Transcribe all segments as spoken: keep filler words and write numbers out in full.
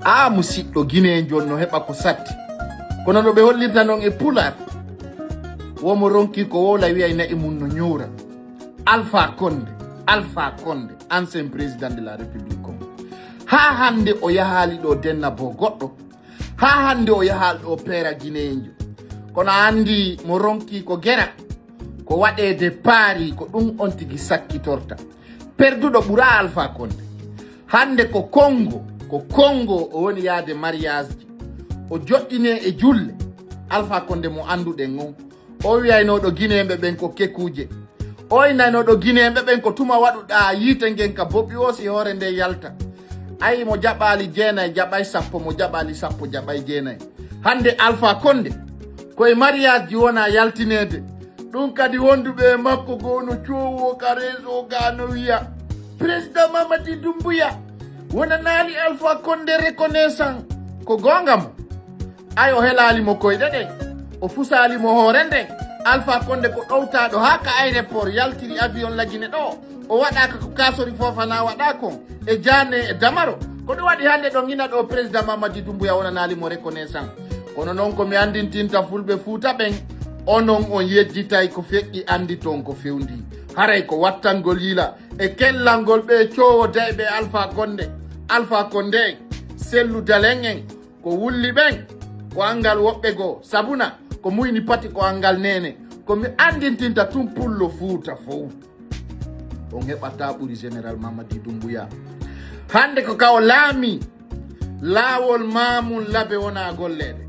Aa musiɗɗo, Gineenjo no heɓa ko satti. Kono no ɓe hollirta non e Pulaar, wo mo ronki ko wowla wi'ay na'i mun no ñowra. Alpha Condé, Alpha Condé, ancien président de la République kon. Haa hannde o yahaali ɗo denna bo goɗɗo. Haa hannde o yahaali ɗo peera Gineenjo. Kono a anndi mo ronki ko gera, ko waɗeede paari, ko ɗum on tigi sakkitorta. Perduɗo ɓura Alpha Condé. Hannde ko Kongo, ko Kongo o woni yaade mariage ji. O joɗɗinee e julle. Alpha Condé mo annduɗen on. O wi'aynooɗo Gineeɓe ɓen ko kekuuje. O innaynoɗo Gineeɓe ɓen ko tuma waɗuɗaa yiite ngen ka boɓi o si hoore nde yalta. Ayi mo jaɓaali jeenay jaɓay sappo, mo jaɓaali sappo jaɓay jeenay. Hannde Alpha Condé, ko e mariage ji wona yaltineede. Ɗum kadi wonduɓe e makko goo no coowoo ka réseau gaa no wi'a, Président Mamadi Doumbouya wonanaali Alpha Condé reconnaissant. Ko goonga mo? Ay, o helaali mo koyɗe ɗen, o fusaali mo hoore nden. Alpha Condé ko ɗowtaaɗo haa ka aéroport, yaltiri avion La Guinée ɗo. O waɗaaka ko Kassory Fofana waɗaa kon, e Diané, e Damaro. Ko ɗum waɗi hannde ɗon ina ɗo président Mamadi Doumbouya wonanaali mo reconnaissant. Kono non ko mi anndintinta fulɓe Fuuta ɓen, onon on yejjitay ko feƴƴi anndi toon ko fewndii. Haray ko wattangol yila e kellangol ɓe coowo dayɓe Alpha Condé. Alpha Condé, sellu dalen en, ko wulli ɓen, ko anngal woɓɓe goo, sabuna, ko muyni pati ko anngal neene, ko mi anndintinta tun pullo Fuuta fow. On heɓataa ɓuri Général Mamadi Doumbouya. Hannde ko ka o laami, laawol Maamun Labe wonaa golleede.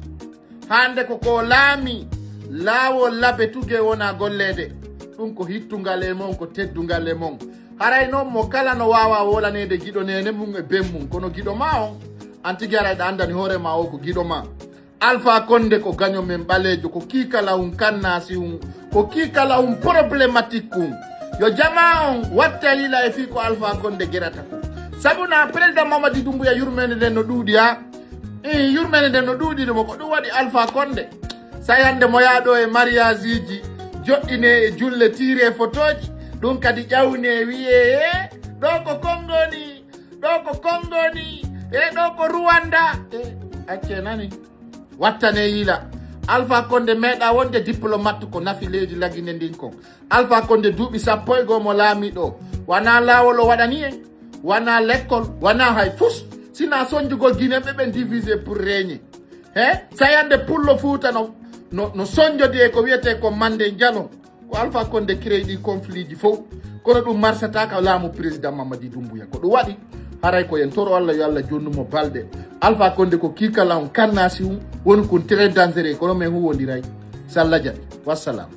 Hannde ko ko laami, laawol Labe Tuge wonaa golleede. Ɗum ko hittungal e mon, ko teddungal e mon. Haray non mo kala no waawa wolaneede giɗo neene mum e ben mum, kono giɗo maa on, an tigi haray ɗa anndani hoore maa o ko giɗo maa. Alpha Condé ko gaño men ɓaleejo, ko kiikalahun kannasihun, ko kiikalahun problématique hun. Yo jamaa on watta yila e fii ko Alpha Condé gerata ko. Sabu na président Mamadi Doumbouya yurmeende nden no ɗuuɗi, ha? Ii, yurmeende nden no ɗuuɗi, ɗum ko ɗum waɗi Alpha Condé. Sa hannde mo yaa ɗo e mariageji, joɗɗine e julle, tiire fotooji, ɗum kadi ƴawne wi'e, "Ee, ɗo ko Kongo ni, ɗo ko Kongo ni, ee, ɗo ko Rwanda." Ee, accee nani. Wattane yila. Alpha Condé meeɗa wonde diplomate ko nafi leydi La Guinée ndin kon. Alpha Condé duuɓi sappo e goo mo laamiɗo. Wanaa laawol o waɗani en. Wanaa lekkol. Wanaa hay fus. Sina sonjugol Guinéen ɓe ɓen divisé pour régner. He? Sa hannde pullo Fuuta no, no, no sonjodi e ko wiyetee ko Mande Jalon. Ko Alpha Condé créé ɗi conflit ji fow. Kono ɗum marsata ka laamu président Mamadi Doumbouya. Ko ɗum waɗi. Haray ko en toro Allah yo Allah jonnu mo balɗe. Alpha Condé ko kiikala on kannasi on. Woni kun très dangereux. Kono men huwondiray. Salla jaɓi. Wassalam.